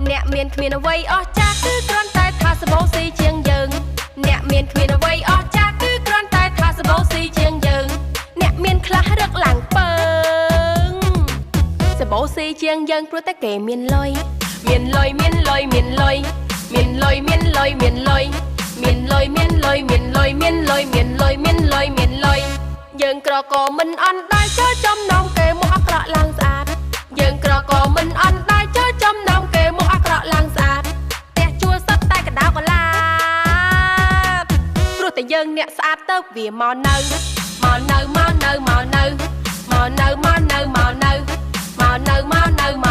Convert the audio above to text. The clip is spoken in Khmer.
អ្នកមានគ្មានអ្វីអស្ចារ្យគឺគ្រាន់តែថាសបោស៊ីជាងយើងអ្នកមានគ្មានអ្វីអស្ចារ្យគឺគ្រាន់តែថាសបោស៊ីជាងយើងអ្នកមានខ្លះរឹកឡើងពើងសបោស៊ីជាងយើងព្រោះតែគេមានលុយមានលុយមានលុយមានលុយមានលុយមានលុយមានលុយមានលុយមានលុយមានលុយមានលុយមានលុយមានលុយមានលុយយើងក្រក៏មិនអន់ដែរចូលចំណោមគេមកអាក្រក់ឡើងស្អាតយើងក្រក៏មិនអន់ដែរចូលចំណោមគេមកអាក្រក់ឡើងស្អាតផ្ទះជួលសុទ្ធតែកដោកឡាបព្រោះតែយើងអ្នកស្អាតទៅវាមកនៅមកនៅមកនៅមកនៅមកនៅមកនៅមកនៅមកនៅមកនៅមក